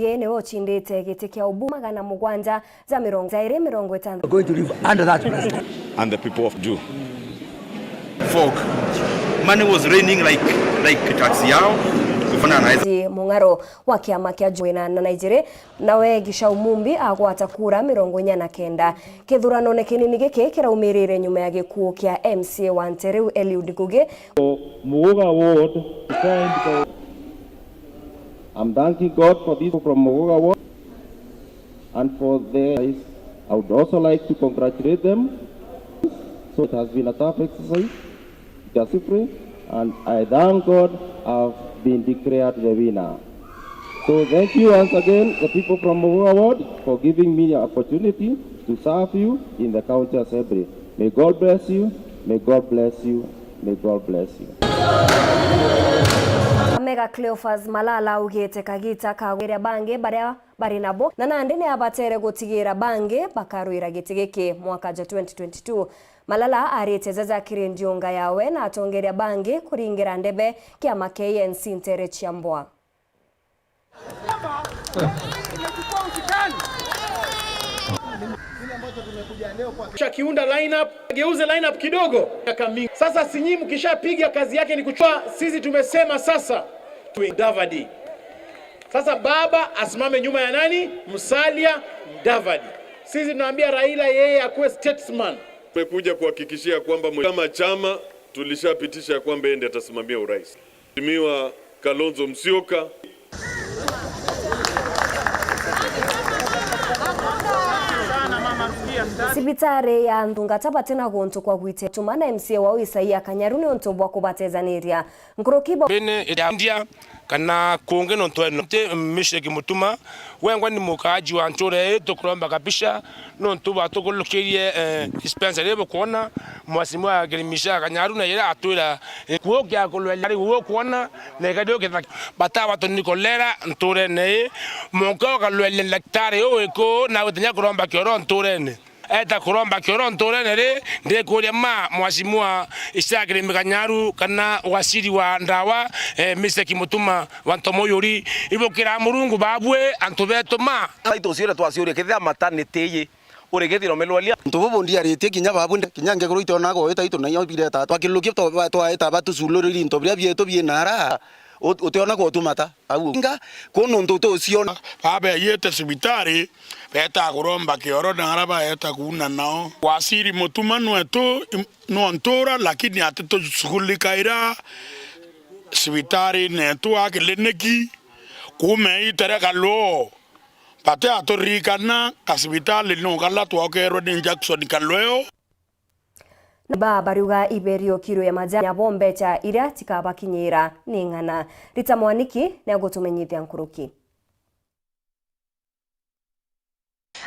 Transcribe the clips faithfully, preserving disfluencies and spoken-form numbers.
Ye niwe ucindite giti kia ubunge magana mugwanja ja mirongo jairi mirongo itano. Going to live under that president. And the people of Ju. Fog. Money was raining like, like tax yao. Kufanana na Ezi. Mung'aro wa kiama kia Jubilee na Nigeria, nawe Gishau Mumbi agwata kura mirongo inya na kenda. Kithuranone kinini giki kiraumirire nyuma ya gikuu kia M C A wa nte riu Eliud Ngugi. Muguga ward, I'm thanking God for this from Muguga ward and for the, I would also like to congratulate them. So it has been a tough exercise, discipline, and I thank God I've been declared the winner. So thank you once again, the people from Muguga ward, for giving me the opportunity to serve you in the county assembly. May God bless you, may God bless you, may God bless you. Mega Cleophas Malala augite kagita ka gwiria bangi baria bari nabo, na nandi ni abatere gutigira bangi bakarwira giti giki mwaka ja twenty twenty-two. Malala arite jaja kiri ndiunga yawe na atongeria bangi kuringira ndebe kiama kia A N C ntere cia Mbwa. Kisha kiunda lineup, geuze lineup kidogo. Miaka mingi. Sasa sinyi mkishapiga kazi yake ni kuchua, sisi tumesema sasa tuwe Mudavadi. Sasa baba asimame nyuma ya nani? Musalia Mudavadi. Sisi tunaambia Raila yeye akuwe statesman. Tumekuja kuhakikishia kwamba mwe-, kama chama tulishapitisha kwamba yeye ndiye atasimamia urais. Mheshimiwa Kalonzo Musyoka. Cibitari ya Nthungata batina guntu kwa gwite tuma na M C A wao Isaia Kanyaru ni untu bwa kubatejaniria. Nkuruki bo- Bene ya India kana kungi nontu eno ti Mishek Mutuma. Wengwa ni mukaaji wa ntura ii, tukuromba kabisa nontu bwatukurukirie, eh, dispensary ii bukwona Mheshimiwa Girimisha Kanyaru na ira atwira, eh, kuo kia kulweria ari guo kwona na ikari ukitha batawa tuni kolera nturene ii. Monka ukalweria daktari uu wiku na gutinya kuromba kioro nturene. Eta kuromba kioro nturene ri, ndikuria ma Mheshimiwa Isaac Rimi Kanyaru kana waziri wa ndawa, eh, Mishek Mutuma wa Ntomuyuri, ibukira Murungu babwe antu betu ma. Taitu ucio uria twaciuria kethira mata ni tiyi, urigithira umelwalia. Antu bubu ndiaritie kinya babu nde, kinya ngekuru itonaga uyu taitu na iyo bireta. Twakilukia twa-, twaeta batucururia into biria bietu biinara, ut-, utionaga utumata. Au. Nga, ku nuntu tuciona. Babeeyite cibitari, beeta kuromba kioro na ara baeta kuuna nao. Waziri Mutuma nwetu, im-, nwa ntura, lakini atitushugulikaira cibitari netu a kiliniki. Kuuma iita ria Kaluo, bati aturirikana ka cibitari no kala twokerwe ni Jackson Kalweo. Na ba bariuga iberio kiro ya majani abo mbecha iria tikabakinyira ni ng'ana. Rita Mwaniki ni agutumenyithia nkuruki.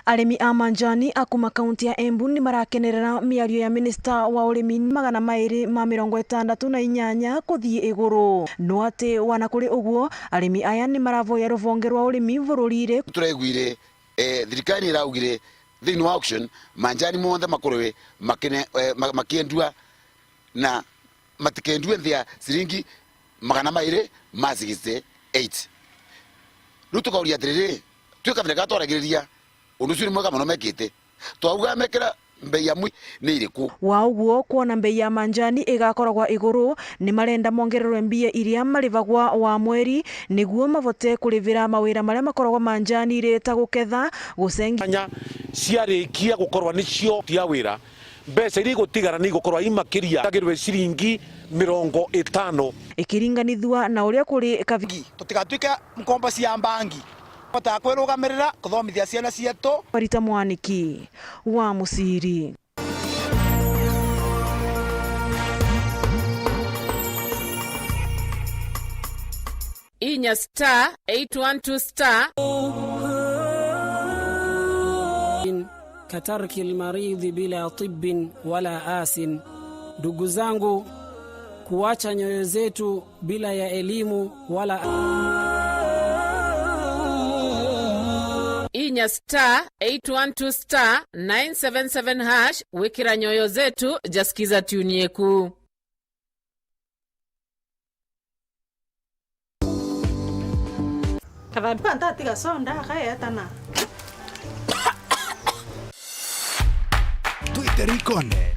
Arimi a manjani a kuma kaunti ya Embu ni marakenerera miario ya minista wa urimi magana mairi ma mirongo itandatu na inyanya kuthii iguru. No ati wana kuri uguo, arimi aya ni maravoya ruvonge rwa urimi bururi ri. Turaiguire eh, thirikari ni iraugire thiini wa auction, manjani monthe makorwe makine-, eh, ma-, makiendua na matikendue nthi ya ciringi magana mairi ma sixty eight. Riu tukauria atiriri, twi kabira ga twaragiriria, undu ucio ni mwega mono mekite. Twauga mekira mbei ya mwi ni iriku? Wa uguo, kwona mbei ya manjani igakoragwa iguru, ni marenda mongererwe mbia iria marivagwa wa mweri, niguo mavote kurivira mawira maria makoragwa manjani ri ta guketha, gucengia. Nyanya ciarikia gukorwa nicio cia wira, mbeca iria igutigara ni igukorwa i makiria, tagirwe ciringi mirongo itano. Ikiringanithua na uria kuri kavi- Tutigatuike nkombo cia mbangi. Botaga kwirugamirira, kuthomithia ciana cietu. Rita Mwaniki wa Muciri. Inya star eight one two star. Katarki almaridhi bila tibbin wala asin. Ndugu zangu, kuacha nyoyo zetu bila ya elimu wala. Inya star eight one two star nine seven seven hash, wikira nyoyo zetu, jaskiza tune yeku. Kantatiga soda akaetana. Twite rikone.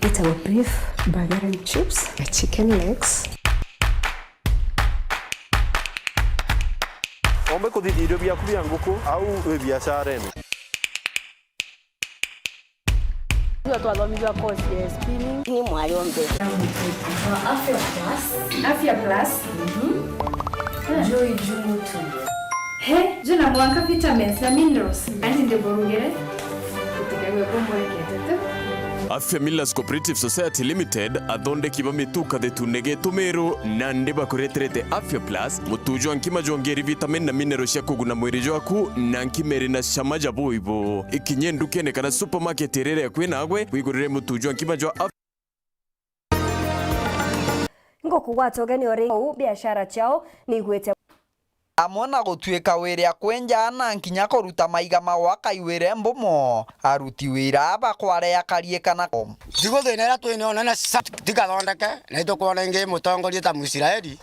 Itagwo beef burger and chips, chicken legs. Ombe kuthithia irio biaku bia nguku au wi biacarene. Tuga twathomithua course ya spinning. Ni mwari ombe. Afya Plus. Afya Plus. Mhm. Joy Jumutu. He, juna mwanka vitamins na minerals. Andi ndiburugire. Utikagwe kumwekete tu. Afya Millers Cooperative Society Limited, athondeki ba mitu kathetune getu meru, nandi bakureterete Afya Plus, mutu jwa nkima jwongeri vitamin na mineral cia kuguna mwiri jwaku, na nkima iri na cama ja buibu. Ikinye ndukene kana supermarket iria iri akui nagwe, wigurire mutu jwa nkima jwa Afya. Ngukugwata ugeni o ringi uu biashara ciao niigwite. Amwe na gutuika wire akwenja na nkinya kuruta maiga ma gwaka iwire mbumo, aruti wira aba kware akarie kana ko. Tigu thina iria twinio nene sa-, tikathondeke, na itukwona ingi mutongoria ta Muisraeli.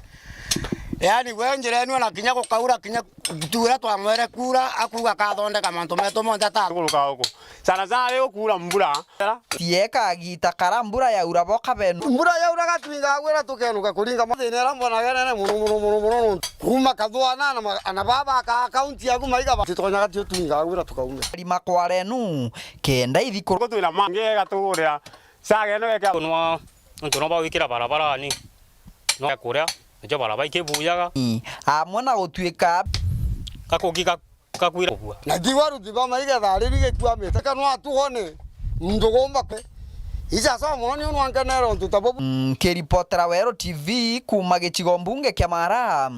Yaani, we njira enu ona kinya gukaura, kinya tu uria twamwere kuura, akuuga akathondeka mantu metu monthe ta. Tuguruka uku. Sana sana ri gukuura mbura. Tieka agita kara mbura yaura bo kabenu. Mbura yaura gatwinga gwira tukenuka kuringa mathina iria mbona genene muno, muno, muno, muno, nuntu. Kuuma kathwana na ma-, ana baba ka akaunti yaku maiga ba-, titonyaga tio twinga gwira tukaume. Rima kwa renu, kenda ithi kuru. Gutwira mange gatugurira. Sageno geke kunwa, ntu no bawikira barabarani. No kuria, nicho barabara ikibuyaga. Ii, amwe na gutuika. Gakugi ga-, gakwira kubua. Na kiu aruti ba maigetha riri gikuamite, kana atugone, muntu gumba kwe. Ica so mono ni unwankenera untu ta bubu. Mm, nkiripotera Weru T V kuuma gicigo mbunge kia Mara,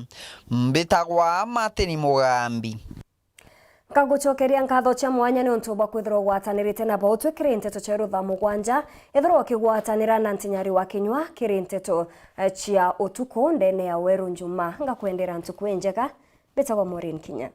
mbitagwa Martin Mugambi. Nkagucokeria nkatho cia mwanya niuntu bwa kwithirwa ugwatanirite na bo twikiri nteto cia rutha mugwanja. Ethirwa ukigwatanira na ntinyari wa kinywa kiri nteto, eh, cia utuku ndene ya Weru Njuma. Ngakwendera ntuku injega. Mbitagwa Maureen Kinya.